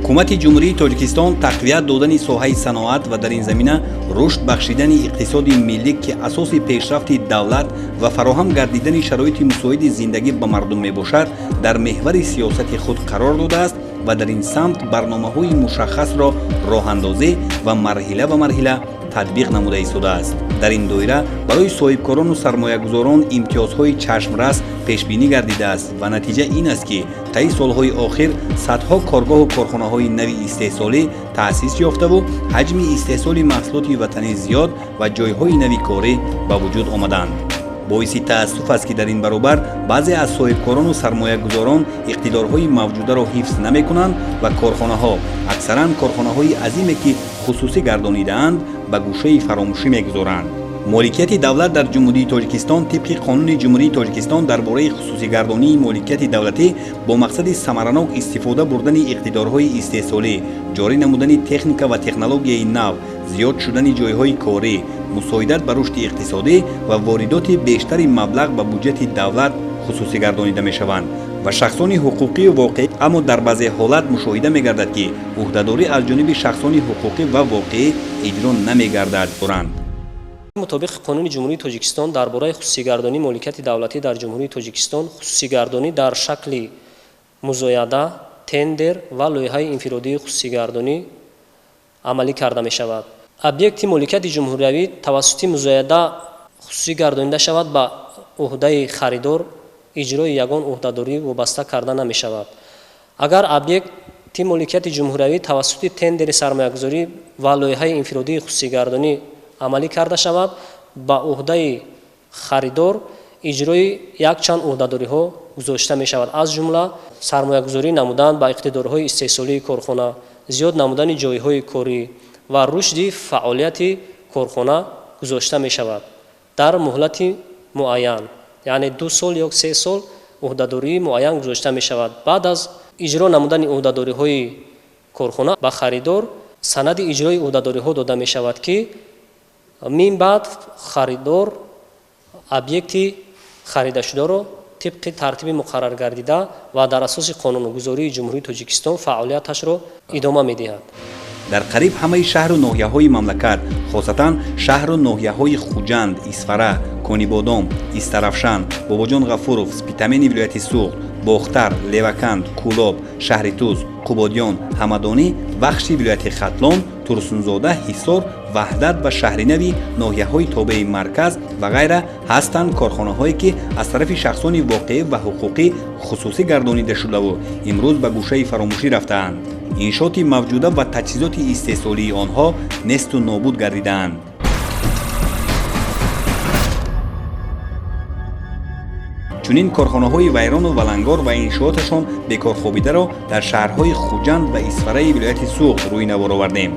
Ҳукумати Ҷумҳурии Тоҷикистон тақвият додани соҳаи саноат ва дар ин замина рушд бахшидани иқтисоди миллӣ, ки асоси пешрафти давлат ва фароҳам гардидани шароити мусоиди зиндагӣ ба мардум мебошад, дар меҳвари сиёсати худ қарор додааст ва дар ин самт барномаҳои мушаххасро роҳандозӣ ва марҳила ба марҳила татбиқ намуда истодааст. Дар ин доира барои соҳибкорону сармоягузорон имтиёзҳои чашмрас пешбинӣ гардидааст ва натиҷа ин аст, ки таи солҳои охир садҳо коргоҳу корхонаҳои нави истеҳсолӣ таъсис ёфтаву ҳаҷми истеҳсоли маҳсулоти ватанӣ зиёд ва ҷойҳои нави корӣ ба вуҷуд омаданд. Боиси таассуф аст, ки дар ин баробар баъзе аз соҳибкорону сармоягузорон иқтидорҳои мавҷударо ҳифз намекунанд ва корхонаҳо, аксаран корхонаҳои азиме, ки хусусӣ гардонидаанд, ба гӯшаи фаромӯшӣ мегузоранд. Моликияти давлат дар Ҷумҳурии Тоҷикистон тибқи Қонуни Ҷумҳурии Тоҷикистон дар бораи хусусигардонии моликияти давлатӣ бо мақсади самаранок истифода бурдани иқтидорҳои истеҳсолӣ, ҷорӣ намудани техника ва технологияи нав, зиёд шудани ҷойҳои корӣ, мусоидат ба рушди иқтисодӣ ва воридоти бештари маблағ ба буҷети давлат хусусӣ гардонида мешаванд ва шахсони ҳуқуқию воқеӣ. Аммо дар баъзе ҳолат мушоҳида мегардад, ки ӯҳдадорӣ аз ҷониби шахсони ҳуқуқӣ ва воқеӣ иҷро намегардад доранд. Мутобиқи Қонуни Ҷумҳурии Тоҷикистон дар бораи хусусигардонии моликияти давлатӣ дар Ҷумҳурии Тоҷикистон, хусусигардонӣ дар шакли музояда, тендер ва лоиҳаи инфиродии хусусигардонӣ амалӣ карда мешавад. Объекти моликияти ҷумҳуриявӣ тавассути музояда хусусӣ гардонида шавад, ба ӯҳдаи харидор иҷрои ягон ӯҳдадорӣ вобаста карда намешавад. Агар объекти моликияти ҷумҳуриявӣ тавассути тендери сармоягузорӣ ва лоиҳаи инфиродии хусусигардонӣ амалӣ карда шавад, ба ӯҳдаи харидор иҷрои якчанд ӯҳдадориҳо гузошта мешавад, аз ҷумла сармоягузорӣ намудан ба иқтидорҳои истеҳсолии корхона, зиёд намудани ҷойҳои корӣ ва рушди фаъолияти корхона гузошта мешавад дар муҳлати муайян, яъне 2 сол ё 3 сол ӯҳдадории муайян гузошта мешавад. Баъд аз иҷро намудани ӯҳдадориҳои корхона ба харидор санади иҷрои ӯҳдадориҳо дода мешавад, ки мин баъд харидор объекти харидашударо тибқи тартиби муқарраргардида ва дар асоси қонунгузории Ҷумҳурии Тоҷикистон фаъолияташро идома медиҳад. Дар қариб ҳамаи шаҳру ноҳияҳои мамлакат, хосатан шаҳру ноҳияҳои Хуҷанд, Исфара, Конибодом, Истаравшан, Бобоҷон Ғафуров, Спитамени вилояти Суғд, Бохтар, Леваканд, Кӯлоб, шаҳри Туз, Қубодиён, Ҳамадонӣ, Вахши вилояти Хатлон, Турсунзода, Ҳисор, Ваҳдат ва Шаҳринави ноҳияҳои тобеи марказ ва ғайра ҳастанд корхонаҳое, ки аз тарафи шахсони воқеӣ ва ҳуқуқӣ хусусӣ гардонида шудаву имрӯз ба гӯшаи фаромӯшӣ рафтаанд. Иншооти мавҷуда ва таҷҳизоти истеҳсолии онҳо несту нобуд гардидаанд. Чунин корхонаҳои вайрону валангор ва иншооташон бекорхобидаро дар шаҳрҳои Хуҷанд ва Исфараи вилояти Суғд рӯи навор овардем.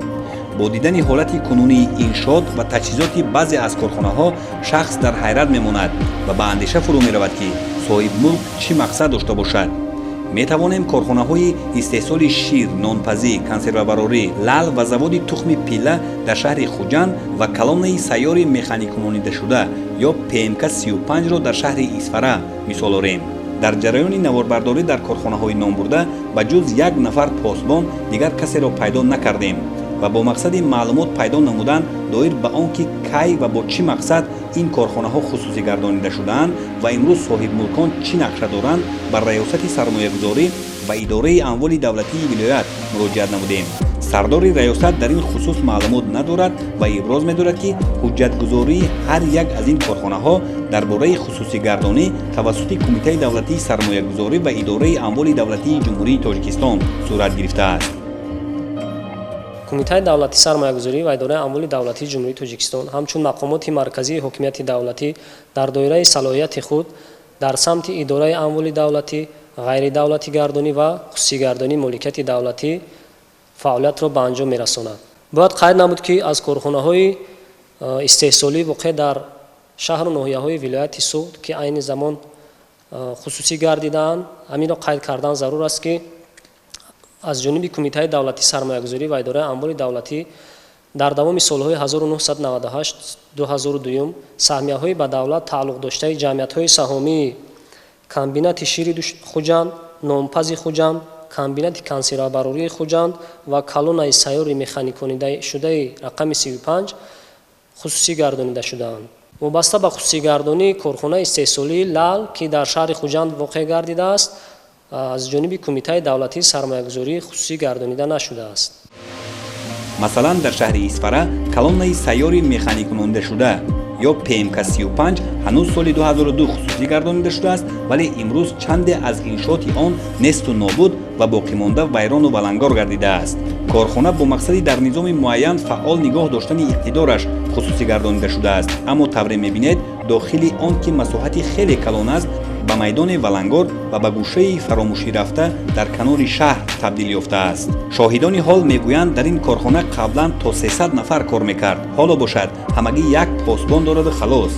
Бо дидани ҳолати кунунии иншоот ва таҷҳизоти баъзе аз корхонаҳо шахс дар ҳайрат мемонад ва ба андеша фурӯ меравад, ки соҳибмулк чӣ мақсад дошта бошад. Метавонем корхонаҳои истеҳсоли шир, нонпазӣ, консервабарорӣ, лаъл ва заводи тухми пилла дар шаҳри Хуҷанд ва колоннаи сайёри механикунонидашуда ё ПМК 35-ро дар шаҳри Исфара мисол орем. Дар ҷараёни наворбардорӣ дар корхонаҳои номбурда ба ҷуз як нафар посбон дигар касеро пайдо накардем ва бо мақсади маълумот пайдо намудан доир ба он ки кай ва бо чӣ мақсад ин корхонаҳо хусусӣ гардонида шудаанд ва имрӯз соҳибмулкон чӣ нақша доранд, ба Раёсати сармоягузорӣ ва идораи амволи давлатии вилоят муроҷиат намудем. Сардори раёсат дар ин хусус маълумот надорад ва иброз медорад, ки ҳуҷҷатгузории ҳар як аз ин корхонаҳо дар бораи хусусигардонӣ тавассути Кумитаи давлатии сармоягузорӣ ва идораи амволи давлатии Ҷумҳурии Тоҷикистон сурат гирифтааст. Кумитаи давлатии сармоягузорӣ ва идораи амволи давлатии Ҷумҳурии Тоҷикистон ҳамчун мақомоти марказии ҳокимияти давлатӣ дар доираи салоҳияти худ дар самти идораи амволи давлатӣ, ғайридавлатӣ гардонӣ ва хусусигардонии моликияти давлатӣ фаъолиятро ба анҷом мерасонад. Бояд қайд намуд, ки аз корхонаҳои истеҳсолӣ, воқеъ дар шаҳру ноҳияҳои вилояти Суғд, ки айни замон хусусӣ гардидаанд, ҳаминро қайд кардан зарур аст, ки аз ҷониби Кумитаи давлатии сармоягузорӣ ва идораи амволи давлатӣ дар давоми солҳои 1998 2002 саҳмияҳои ба давлат тааллуқ доштаи ҷамъиятҳои саҳомии комбинати шири Хуҷанд, нонпази Хуҷанд, комбинати консервабарории Хуҷанд ва колоннаи сайёри механиконидашудаи рақами 35 хусусӣ гардонида шудаанд. Вобаста ба хусусигардонии корхонаи истеҳсолии Лал, ки дар шаҳри Хуҷанд воқеъ гардидааст, аз ҷониби Кумитаи давлатии сармоягузорӣ хусусӣ гардонида нашудааст. Масалан, дар шаҳри Исфара колоннаи сайёри механикунондашуда ё ПМК 35 ҳанӯз соли 2002 хусусӣ гардонида шудааст, вале имрӯз чанде аз иншооти он несту нобуд ва боқимонда вайрону валангор гардидааст. Корхона бо мақсади дар низоми муайян фаъол нигоҳ доштани иқтидораш хусусӣ гардонида шудааст, аммо тавре мебинед, дохили он, ки масоҳати хеле калон аст, ба майдони валангор ва ба гӯшаи фаромӯшӣ рафта дар канори шаҳр табдил ёфтааст. Шоҳидони ҳол мегӯянд, дар ин корхона қаблан то 300 нафар кор мекард, ҳоло бошад, ҳамагӣ як посбон дораду халос.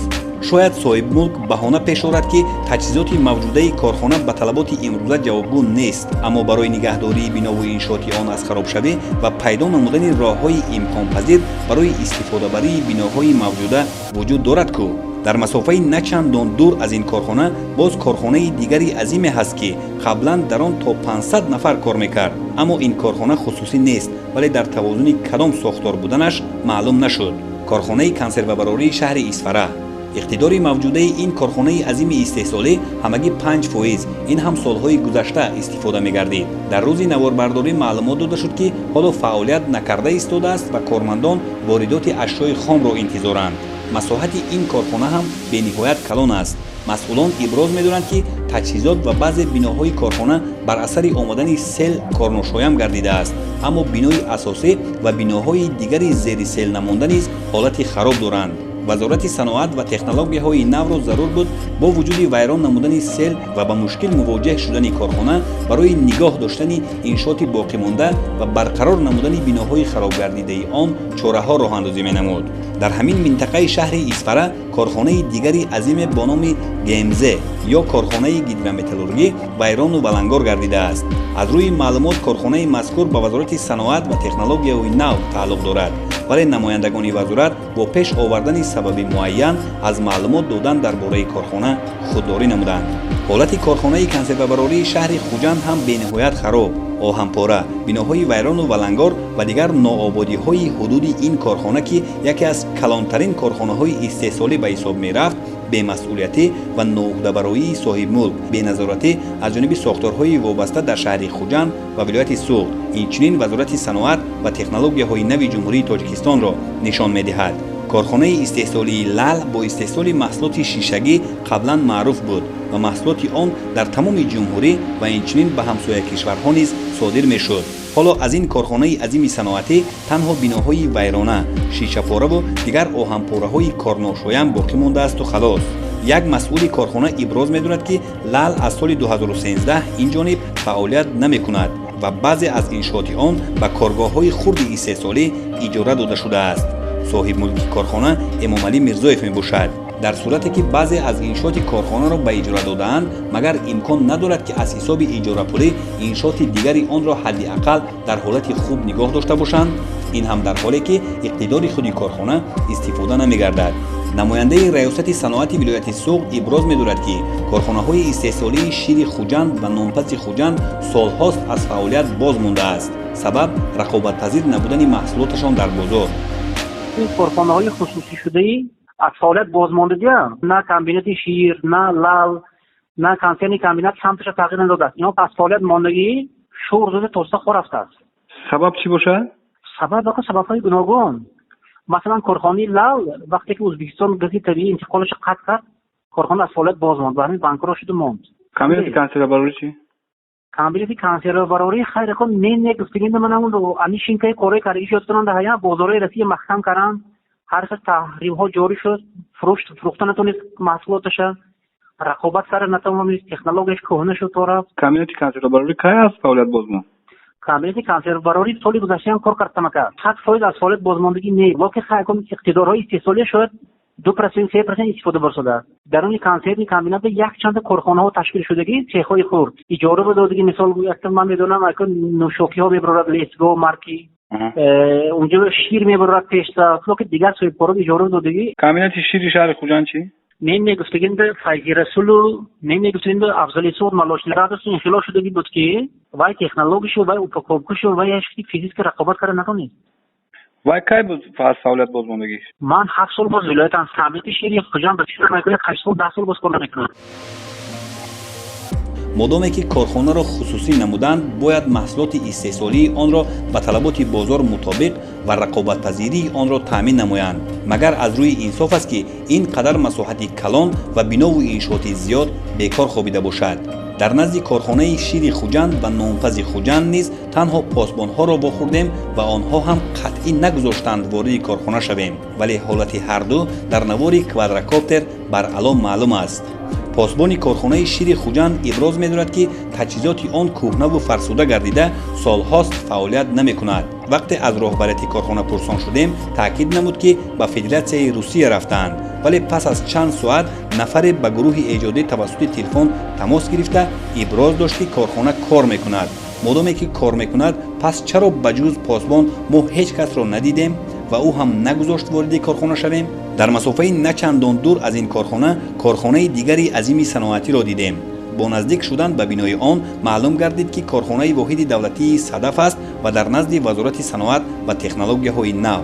Шояд соҳибмулк баҳона пеш орад, ки таҷҳизоти мавҷудаи корхона ба талаботи имрӯза ҷавобгӯ нест, аммо барои нигаҳдории бинову иншооти он аз харобшавӣ ва пайдо намудани роҳҳои имконпазир барои истифодабарии биноҳои мавҷуда вуҷуд дорад ку. Дар масофаи на чандон дур аз ин корхона боз корхонаи дигари азиме ҳаст, ки қаблан дар он то 500 нафар кор мекард, аммо ин корхона хусусӣ нест, вале дар тавозуни кадом сохтор буданаш маълум нашуд. Корхонаи консервабарории шаҳри Исфара, иқтидори мавҷудаи ин корхонаи азими истеҳсолӣ ҳамагӣ 5%, ин ҳам солҳои гузашта истифода мегардид. Дар рӯзи наворбардорӣ маълумот дода шуд, ки ҳоло фаъолият накарда истодааст ва кормандон воридоти ашёи хомро интизоранд. Масоҳати ин корхона ҳам бениҳоят калон аст. Масъулон иброз медоранд, ки таҷҳизот ва баъзе биноҳои корхона бар асари омадани сел корношоям гардидааст, аммо бинои асосӣ ва биноҳои дигари зери сел намонда низ ҳолати хароб доранд. Вазорати саноат ва технологияҳои навро зарур буд, бо вуҷуди вайрон намудани сел ва ба мушкил мувоҷеҳ шудани корхона, барои нигоҳ доштани иншооти боқимонда ва барқарор намудани биноҳои харобгардидаи он чораҳо роҳандозӣ менамуд. Дар ҳамин минтақаи шаҳри Исфара корхонаи дигари азиме бо номи ГМЗ ё корхонаи гидрометаллургӣ вайрону валангор гардидааст. Аз рӯи маълумот, корхонаи мазкур ба Вазорати саноат ва технологияҳои нав тааллуқ дорад, вале намояндагони вазорат бо пеш овардани сабаби муайян аз маълумот додан дар бораи корхона худдорӣ намуданд. Ҳолати корхонаи консервабарории шаҳри Хуҷанд ҳам бениҳоят хароб: оҳанпора, биноҳои вайрону валангор ва дигар ноободиҳои ҳудуди ин корхона, ки яке аз калонтарин корхонаҳои истеҳсолӣ ба ҳисоб мерафт, бемасъулиятӣ ва ноуҳдабароии соҳибмулк, беназоратӣ аз ҷониби сохторҳои вобаста дар шаҳри Хуҷанд ва вилояти Суғд, инчунин Вазорати саноат ва технологияҳои нави Ҷумҳурии Тоҷикистонро нишон медиҳад. Корхонаи истеҳсолии Лал бо истеҳсоли маҳсулоти шишагӣ қаблан маъруф буд ва маҳсулоти он дар тамоми ҷумҳурӣ ва инчунин ба ҳамсоя кишварҳо низ содир мешуд. Ҳоло аз ин корхонаи азими саноатӣ танҳо биноҳои вайрона, шишапораву дигар оҳанпораҳои корношоям боқӣ мондаасту халос. Як масъули корхона иброз медорад, ки Лал аз соли 2013 ин ҷониб фаъолият намекунад ва баъзе аз иншооти он ба коргоҳҳои хурди истеҳсолӣ иҷора дода шудааст. Соҳибмулки корхона Эмомалӣ Мирзоев мебошад. Дар сурате ки баъзе аз иншооти корхонаро ба иҷора додаанд, магар имкон надорад, ки аз ҳисоби иҷорапулӣ иншооти дигари онро ҳадди ақал дар ҳолати хуб нигоҳ дошта бошанд? Ин ҳам дар ҳоле ки иқтидори худи корхона истифода намегардад. Намояндаи раёсати саноати вилояти Суғд иброз медорад, ки корхонаҳои истеҳсолии шири Хуҷанд ва нонпази Хуҷанд солҳост аз фаъолият боз мондааст. Сабаб: рақобатпазир набудани маҳсулоташон дар бозор. Корхонаҳои хусусӣшудаи аз фаъолият бозмондагиам на комбинати шир, на Лал, на консервный комбинат самташа тағйир надодааст. Ино аз фаъолият мондагӣ шӯр зада тоста хор рафтааст. Сабаб чӣ бошад? Сабаб сабабҳои гуногун. Масалан, корхонаи Лал вақте ки Ӯзбекистон гази табиӣ интиқолашо қатъ кард, корхона аз фаъолият боз монд ва ҳамин банкрот шуду монд. Комбинати консервабарорӣ чӣ? Комбинати консервабарорӣ, хайр, кон не гуфтагинда манам ами шинкаи кораи кардаги ёд кунанда ҳая бозорҳои Россия маҳкам каранд, ҳар хел таҳримҳо ҷорӣ шуд, фурӯш фурӯхта натавонист маҳсулоташа, рақобат карда натавонист, технологияш кӯҳна шуд то рафт. Комбинати консервабарорӣ кай аз фаъолият боз монд? Комбинати консервбарорӣ соли гузаштаам кор кард тамака, 100% аз фаъолият бозмондагӣ не, лекин хайр, иқтидорҳои истеҳсолия шояд 2%, 3% истифода бурсодааст. Даруни консервный комбинат якчанда корхонаҳо ташкил шудагӣ, цехҳои хурд иҷора ба додагӣ. Мисол, якта ман медонам, нӯшокиҳо мебарорад, Лесго марки, унҷо шир мебарорад пешта, лекин дигар соҳибкоро иҷора додагӣ. Комбинати шири шаҳри Хуҷанд чӣ? Не, гуфтагинда Файзи Расулу не, гуфтагинда Афзали Суғд молочный радость инхило шудагӣ буд, ки Вай технологияшу, вай упаковкашу, вай физически рақобат карда натонед. Вай кай буд аз фаъолият бозмондагӣ? Ман 7 сол боз вилоятам комбинати шири Хуҷанд ба фикр мекунад, 8 сол, 10 сол боз кор намекунад. Модоме ки корхонаро хусусӣ намуданд, бояд маҳсулоти истеҳсолии онро ба талаботи бозор мутобиқ ва рақобатпазирии онро таъмин намоянд. Магар аз рӯи инсоф аст, ки ин қадар масоҳати калон ва бинову иншооти зиёд бекор хобида бошад? Дар назди корхонаи шири Хуҷанд ва нонпази Хуҷанд низ танҳо посбонҳоро вохӯрдем ва онҳо ҳам қатъӣ нагузоштанд вориди корхона шавем, вале ҳолати ҳарду дар навори квадрокоптер баръало маълум аст. Посбони корхонаи шири Хуҷанд иброз медорад, ки таҷҳизоти он кӯҳнаву фарсуда гардида, солҳост фаъолият намекунад. Вақте аз роҳбарияти корхона пурсон шудем, таъкид намуд, ки ба Федератсияи Русия рафтаанд, вале пас аз чанд соат нафаре ба гурӯҳи эҷодӣ тавассути телефон тамос гирифта, иброз дошт, ки корхона кор мекунад. Модоме ки кор мекунад, пас чаро ба ҷуз посбон мо ҳеҷ касро надидем ва ӯ ҳам нагузошт вориди корхона шавем? Дар масофаи на чандон дур аз ин корхона корхонаи дигари азими саноатиро дидем. Бо наздик шудан ба бинои он маълум гардид, ки корхонаи воҳиди давлатии Садаф аст ва дар назди Вазорати саноат ва технологияҳои нав.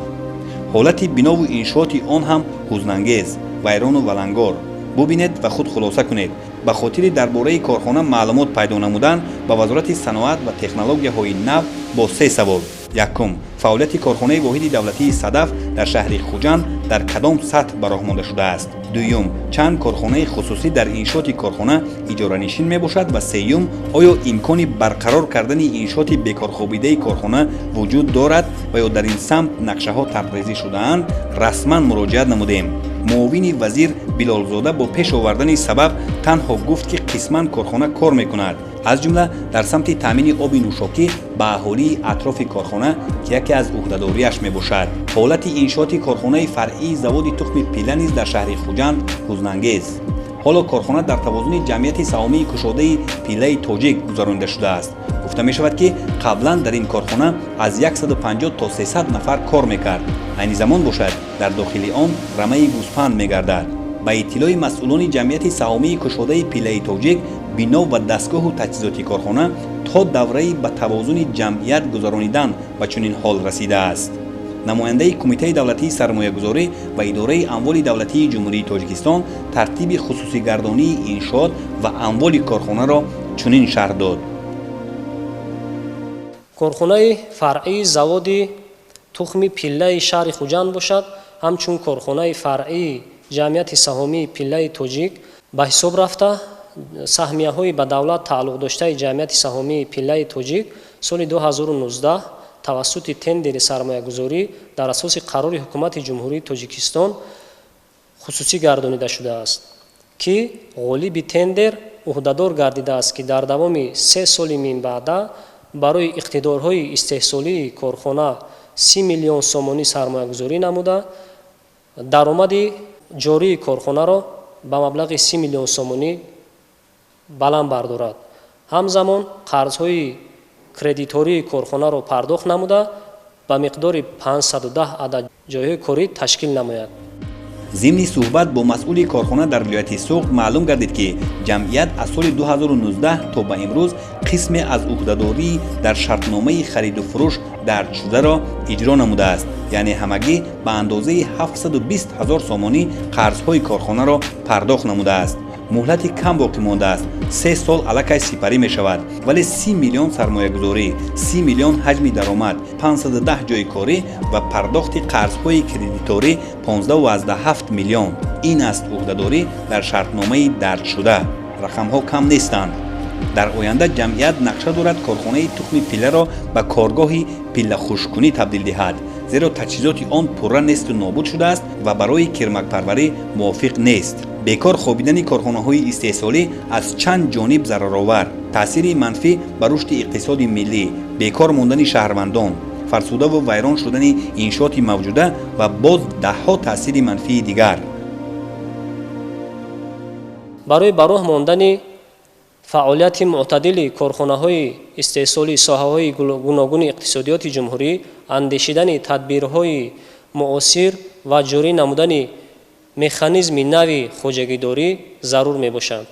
Ҳолати бинову иншооти он ҳам ҳузнангез, вайрону валангор. Бубинед ва худ хулоса кунед. Ба хотири дар бораи корхона маълумот пайдо намудан ба Вазорати саноат ва технологияҳои нав бо се савол: якум, фаъолияти корхонаи воҳиди давлатии Садаф дар шаҳри Хуҷанд дар кадом сатҳ ба роҳ монда шудааст; дуюм, чанд корхонаи хусусӣ дар иншооти корхона иҷоранишин мебошад; ва сеюм, оё имкони барқарор кардани иншооти бекорхобидаи корхона вуҷуд дорад ва ё дар ин самт нақшаҳо тарҳрезӣ шудаанд, расман муроҷиат намудем. Муовини вазир Билолзода бо пеш овардани сабаб танҳо гуфт, ки қисман корхона кор мекунад, аз ҷумла дар самти таъмини оби нӯшокӣ ба аҳолии атрофи корхона, ки яке аз ӯҳдадориаш мебошад. Ҳолати иншооти корхонаи фаръии заводи тухми пилла низ дар шаҳри Хуҷанд ҳузнангез. Ҳоло корхона дар тавозуни ҷамъияти саҳомии кушодаи Пиллаи тоҷик гузаронида шудааст. Гуфта мешавад, ки қаблан дар ин корхона аз 150 то 300 нафар кор мекард. Айни замон бошад, дар дохили он рамаи гӯспанд мегардад. Ба иттилои масъулони ҷамъияти саҳомии кушодаи Пиллаи тоҷик, бино ва дастгоҳу таҷҳизоти корхона то давраи ба тавозуни ҷамъият гузаронидан ба чунин ҳол расидааст. Намояндаи Кумитаи давлатии сармоягузорӣ ва идораи амволи давлатии Ҷумҳурии Тоҷикистон тартиби хусусигардонии иншоот ва амволи корхонаро чунин шарҳ дод. Корхонаи фаръии заводи тухми пиллаи шаҳри Хуҷанд бошад, ҳамчун корхонаи фаръии ҷамъияти саҳомии Пиллаи тоҷик ба ҳисоб рафта, саҳмияҳои ба давлат тааллуқ доштаи ҷамъияти саҳомии Пиллаи тоҷик соли 2019 тавассути тендери сармоягузорӣ дар асоси қарори Ҳукумати Ҷумҳурии Тоҷикистон хусусӣ гардонида шудааст, ки ғолиби тендер ӯҳдадор гардидааст, ки дар давоми 3 соли минбаъда барои иқтидорҳои истеҳсолии корхона 30 миллион сомонӣ сармоягузорӣ намуда, даромади ҷории корхонаро ба маблағи 30 миллион сомонӣ баланд бардорад, ҳамзамон қарзҳои кредитории корхонаро пардохт намуда, ба миқдори 510 адад ҷойҳои корӣ ташкил намояд. Зимни суҳбат бо масъули корхона дар вилояти Суғд маълум гардид, ки ҷамъият аз соли 2019 то ба имрӯз қисме аз ӯҳдадории дар шартномаи хариду фурӯш дарҷшударо иҷро намудааст, яъне ҳамагӣ ба андозаи 720 ҳазор сомонӣ қарзҳои корхонаро пардохт намудааст. Муҳлати кам боқӣ мондааст, 3 сол аллакай сипарӣ мешавад, вале 30 миллион сармоягузорӣ, 30 миллион ҳаҷми даромад, 510 ҷойи корӣ ва пардохти қарзҳои кредиторӣ 15,7 миллион — ин аст ӯҳдадорӣ дар шартномаи дарҷшуда. Рақамҳо кам нестанд. Дар оянда ҷамъият нақша дорад корхонаи тухми пилларо ба коргоҳи пиллахушккунӣ табдил диҳад, зеро таҷҳизоти он пурра несту нобуд шудааст ва барои кирмакпарварӣ мувофиқ нест. Бекор хобидани корхонаҳои истеҳсолӣ аз чанд ҷониб зараровар: таъсири манфӣ ба рушди иқтисоди миллӣ, бекор мондани шаҳрвандон, фарсудаву вайрон шудани иншооти мавҷуда ва боз даҳҳо таъсири манфии дигар. Барои ба роҳ мондани фаъолияти мӯътадили корхонаҳои истеҳсолии соҳаҳои гуногуни иқтисодиёти ҷумҳурӣ, андешидани тадбирҳои муосир ва ҷорӣ намудани механизми нави хоҷагидорӣ зарур мебошад.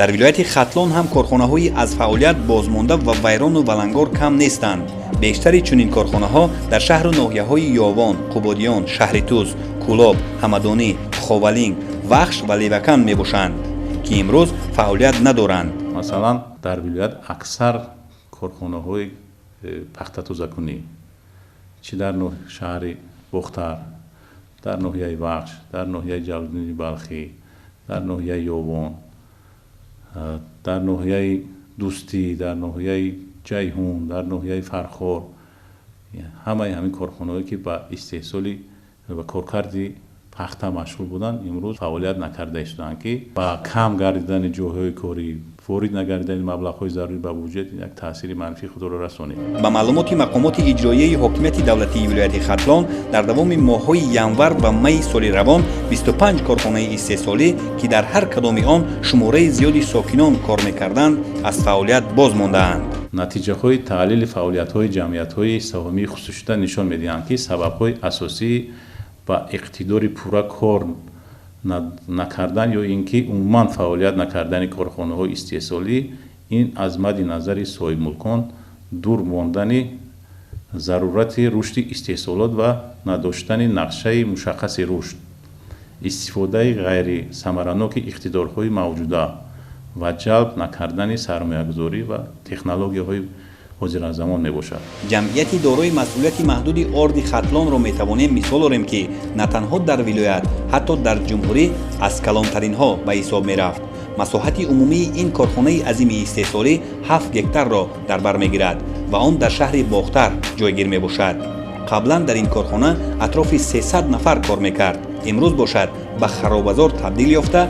Дар вилояти Хатлон ҳам корхонаҳои аз фаъолият бозмонда ва вайрону валангор кам нестанд. Бештари чунин корхонаҳо дар шаҳру ноҳияҳои Ёвон, Қубодиён, шаҳри Тӯс, Кӯлоб, Ҳамадонӣ, Ховалинг, Вахш ва Левакан мебошанд, ки имрӯз фаъолият надоранд. Масалан, дар вилоят аксар корхонаҳои пахтатозакунӣ, чӣ дар шаҳри Бохтар, дар ноҳияи Вахш, дар ноҳияи Ҷалолиддини Балхӣ, дар ноҳияи Ёвон, дар ноҳияи Дӯстӣ, дар ноҳияи Ҷайҳун, дар ноҳияи Фархор, ҳамаи ҳамин корхонаҳое, ки ба истеҳсоли ва коркарди пахта машғул буданд, имрӯз фаъолият накарда истоданд, ки ба кам гардидани ҷойҳои корӣ, ворид нагардидани маблағҳои зарурӣ ба буҷет як таъсири манфии худро расонид. Ба маълумоти мақомоти иҷроияи ҳокимияти давлатии вилояти Хатлон, дар давоми моҳҳои январ ва майи соли равон 25 корхонаи истеҳсолӣ, ки дар ҳар кадоми он шумораи зиёди сокинон кор мекарданд, аз фаъолият боз мондаанд. Натиҷаҳои таҳлили фаъолиятҳои ҷамъиятҳои саҳомии хусусшуда нишон медиҳанд, ки сабабҳои асосии ба иқтидори пурра кор накардан ё ин ки умуман фаъолият накардани корхонаҳои истеҳсолӣ ин аз мадди назари соҳибмулкон дур мондани зарурати рушди истеҳсолот ва надоштани нақшаи мушаххаси рушд, истифодаи ғайрисамараноки иқтидорҳои мавҷуда ва ҷалб накардани сармоягузорӣ ва технологияҳои ҳозиразамон мебошад. Ҷамъияти дорои масъулияти маҳдуди Орди Хатлонро метавонем мисол орем, ки на танҳо дар вилоят, ҳатто дар ҷумҳурӣ аз калонтаринҳо ба ҳисоб мерафт. Масоҳати умумии ин корхонаи азими истеҳсолӣ 7 гектарро дар бар мегирад ва он дар шаҳри Бохтар ҷойгир мебошад. Қаблан дар ин корхона атрофи 300 нафар кор мекард. Имрӯз бошад, ба харобазор табдил ёфта,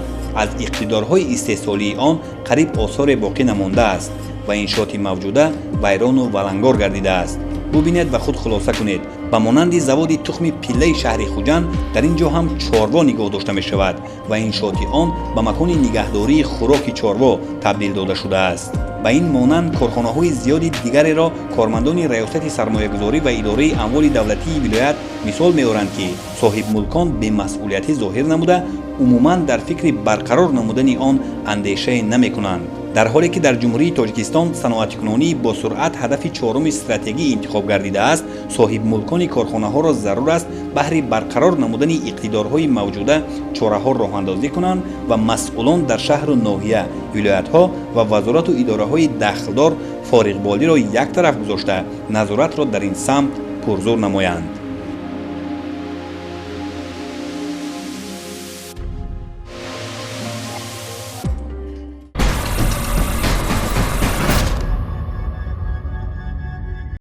аз иқтидорҳои истеҳсолии он қариб осоре боқӣ намондааст ва иншооти мавҷуда вайрону валангор гардидааст. Бубинед ва худ хулоса кунед. Ба монанди заводи тухми пиллаи шаҳри Хуҷанд, дар ин ҷо ҳам чорво нигоҳ дошта мешавад ва иншооти он ба макони нигаҳдории хӯроки чорво табдил дода шудааст. Ба ин монанд корхонаҳои зиёди дигареро кормандони раёсати сармоягузорӣ ва идораи амволи давлатии вилоят мисол меоранд, ки соҳибмулкон бемасъулиятӣ зоҳир намуда, умуман дар фикри барқарор намудани он андешае намекунанд. Дар ҳоле ки дар Ҷумҳурии Тоҷикистон саноатикунонии бо суръат ҳадафи чоруми стратегӣ интихоб гардидааст, соҳибмулкони корхонаҳоро зарур аст баҳри барқарор намудани иқтидорҳои мавҷуда чораҳо роҳандозӣ кунанд ва масъулон дар шаҳру ноҳия, вилоятҳо ва вазорату идораҳои дахлдор фориғболиро як тараф гузошта, назоратро дар ин самт пурзур намоянд.